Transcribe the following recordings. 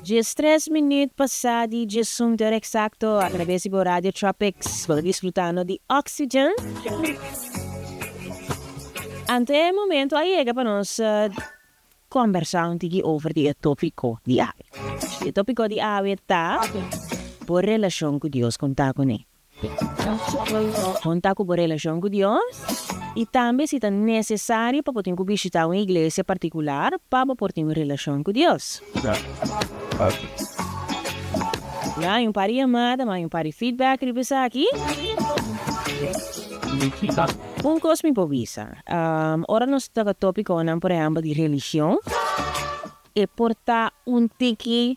Diestres minuut pasá di diesun di ora eksakto atrabes di bo Radio Tropics bo ta disfrutando di Oxygen. Anto e momento a yega pa nos kombersá un tiki over di e tópiko di awe. E tópiko di awe ta Bo relashon ku Dios kon ta kuné? Kon ta ku bo relashon ku Dios? I tambe si ta nesesario pa bo tin ku bishitá un iglesia partikular pa bo por tin un relashon ku Dios. Ya hay un par di yamada, ma hay un par di feedback riba esaki. Un kos mi por bisa, ora nos toka topikonan por ehèmpel di religion, e por ta un tiki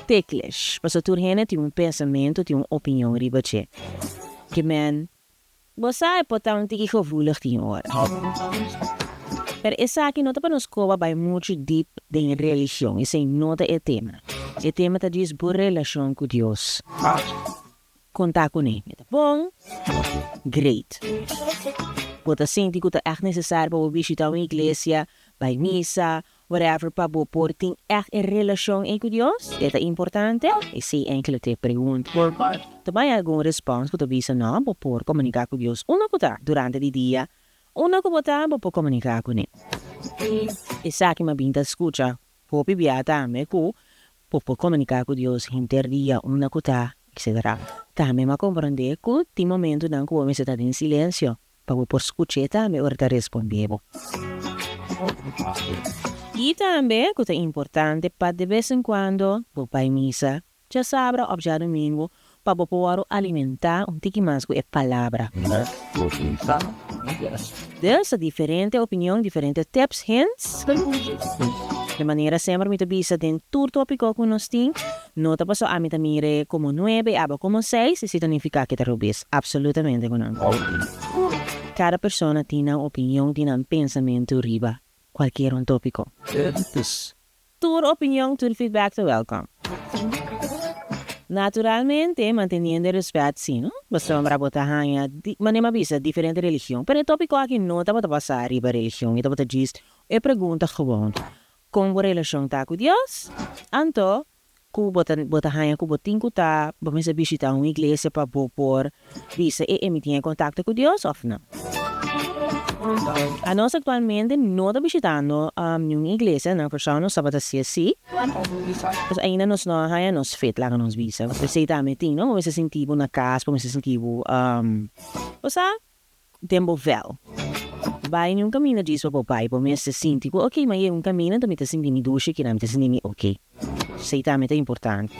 Ticklish, pasobra tur hende tin un pensamentu, tin un opinion riba dje. Ke men, bo sa e por ta un tiki gevoelig tin ora. Pero esaki no ta pa nos koba bai muchu diep den religion, esei no ta e tema. E tema ta djis bo relashon ku Dios. Konta kuné, e ta bon? Great. Bo ta sinti ku ta ègt nesesario pa bo bishita un iglesia, bai misa, Whatever pa bo por tin ègt e relashon ei ku Dios, e ta importante? Esei enkele ta e pregunta. Ta bai algun respons ku ta bisa no, bo por komuniká ku Dios unda ku ta durante di dia, unda ku bo ta bo por komuniká kuné. Esaki mi a bin ta skucha hopi bia tambe ku bo por komuniká ku Dios henter dia unda ku ta etcetera. Tambe mi a komprondé ku tin momentunan ku bo mester ta den silensio Pa bo por skuch'é tambe ora ta respondé bo. I tambe ku ta importante pa de bes en kuando bo bai misa djasabra òf djadumingu pa bo por wòrdu alimentá un tiki mas ku e Palabra. Dus ta diferente opinion, diferente tips, hints. De manera semper mi ta bisa den tur tópiko ku nos tin, No ta paso ami ta mir'e komo nuebe i abo komo seis, esei ta nifiká ke ta robes? Absolutamente ku no. Kada persona tin nan opinion, tin nan pensamentu riba kualkier un tópiko. Dus, tur opinion, tur feedback ta wèlkòm. Naturalmente, manteniendo e rèspèt sí, no? Pasobra bo ta haña, manera mi a bisa, diferente religion. Pero e tópiko aki no tabata basá riba religion, e tabata djis e pregunta gewoon, Kon bo relashon ta ku Dios? Anto, ku bo ta bo ta haña ku bo tin ku ta bo mester bishitá un iglesia pa bo por bisa e e mi tin e kontakto ku Dios òf no? Anos aktualmente no ta bishitando niun iglesia, na Kòrsou nos tabata hasi así, pues ainda nos no a haña nos fit laga nos bisa. P'esei tambe tin, no? Bo mester sinti bo na kas, bo mester sinti bo, bo sa? Den bo vel. Bai ni un kaminda djis pa bo bai, bo mester sinti ku ok, ma yega un kaminda anto mi ta sinti mi dushi kina, mi ta sinti mi ok. Esei tambe ta importante.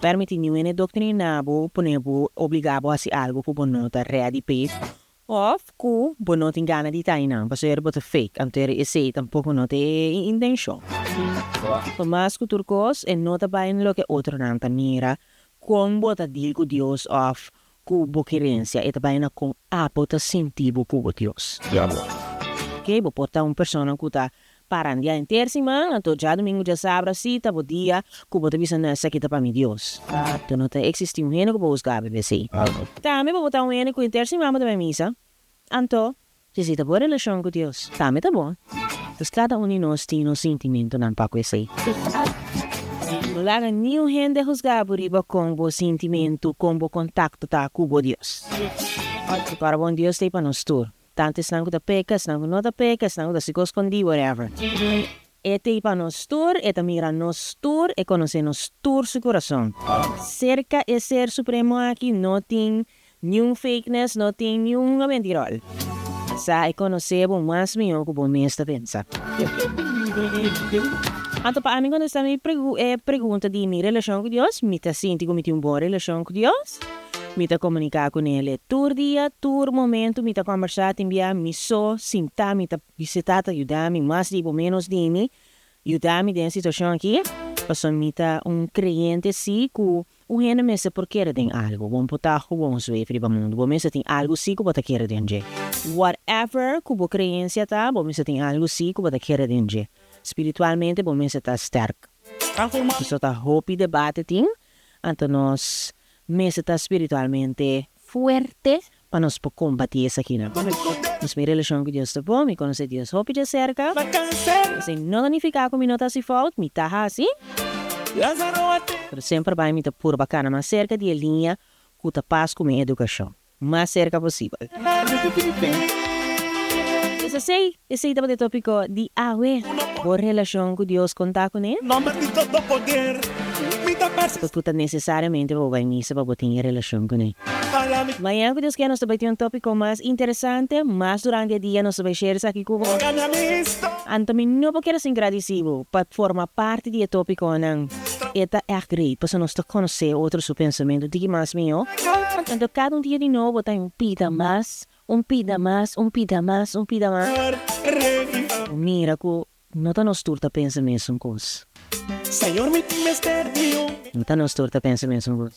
Permiti niun hende doktrina bo, pone bo, obliga bo hasi algu ku bo no ta ready p'e òf ku bo no tin gana di ta einan, pasobra bo ta fake, anto esei tampoko no ta e intenshon. Pa mas ku tur kos e no ta bai na loke otronan ta mira kon bo ta deal ku Dios òf Ku bo kerensia e ta bai na kon abo ta sinti bo ku bo Dios. Oke, bo por ta un persona ku ta parandia henter siman, anto djadumingu djasabra si ta bo dia ku bo ta bisa no esaki ta pa mi Dios. Anto no ta eksistí un hende ku por husga bo p'esei. Tambe bo por ta un hende ku henter siman bo ta bai misa, anto si esei ta bo relashon ku Dios, tambe ta bon. Pues kada un di nos tin nos sintimentunan pa ku esei. No laga niun hende husga bo riba kon bo sintimentu, kon bo kontakto ta ku bo Dios. Para bon Dios ta ei pa nos tur, tantu esnan ku ta peka, esnan ku no ta peka, esnan ku ta hasi kos skondí, whatever. E ta ei pa nos tur, e ta mira nos tur, e konosé nos tur su kurason. Serka e Ser Supremo aki no tin Niun fakeness, no tin niun mentirol. Sa e konosé bo mas mihó ku bo mes ta pensa. Anto pa ami kontestá mi e pregunta di mi relashon ku Dios, mi ta sinti ku mi tin un bon relashon ku Dios. Mi ta komuniká kuné tur dia, tur momentu mi ta kòmbersá, tin bia mi so sintá mi ta bisa Tata yuda mi mas di bo ménos di mi, yuda mi den e situashon aki, pasobra mi ta un kreyente sí ku Un hende mester por kere den algu. Bo no por ta gewoon zweef riba mundu. Bo mester tin algu sí ku bo ta kere den dje. Whatever ku bo kreensia ta, bo mester tin algu sí ku bo ta kere den dje. Spiritualmente bo mester ta sterk. Pasobra ta hopi debate tin, anto nos mester ta spiritualmente. fuerte pa nos por kombatí esakinan. Nos mi relashon ku Dios ta bon, mi konosé Dios hopi djaserka. Esei no ta nifiká ku mi no ta hasi fout, mi ta hasi. Pero semper bai mi ta purba kana mas serka di e liña ku ta pas ku mi edukashon. Mas serka posibel. Pues esei, esei tabata e topiko di awe. Bo relashon ku Dios kon ta kuné? Pues ku ta nesesariamente pa bo bai misa pa bo tin e relashon kuné. Mañan ku Dios kier nos ta bai tin un topiko mas interesante, mas durante e dia nos ta bai share esaki ku bo. Anto mi no por keda sin gradisí bo pa forma parti di e topikonan. E ta ègt great pasobra nos ta konosé otro su pensamentu tiki mas mihó. Anto kada un dia di nobo ta un pida mas, un pida mas, un pida mas, un pida mas. Bo mira ku no ta nos tur ta pensa mesun kos. No ta nos tur ta pensa mesun kos.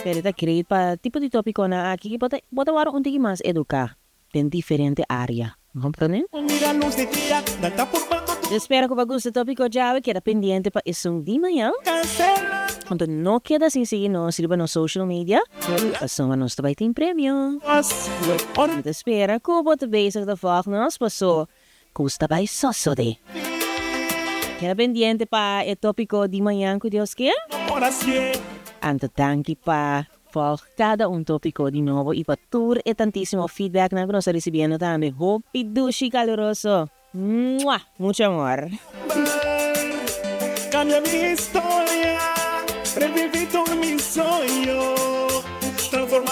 Pero e ta great pa tipo di topikonan aki bo ta bo ta wòrdu un tiki mas eduká den diferente área. Comprende? Yo spera ku bo a gusta e topiko djawe. Keda pendiente pa esun di mañan. Anto no keda sin sigui nos riba nos social media, pasobra nos ta bai tin premio. Mi ta spera ku bo ta bezig ta vòlg nos, paso kos ta bai sosode. Keda pendiente pa e topiko di mañan ku Dios ke. Anto danki pa Volg kada un tópiko di nobo i pa tur e tantísimo feedbacknan ku nos ta risibiendo tambe. Hopi dushi kaluroso! Mua! Mucho amor! Cambia mi historia, reviví tur mi soño.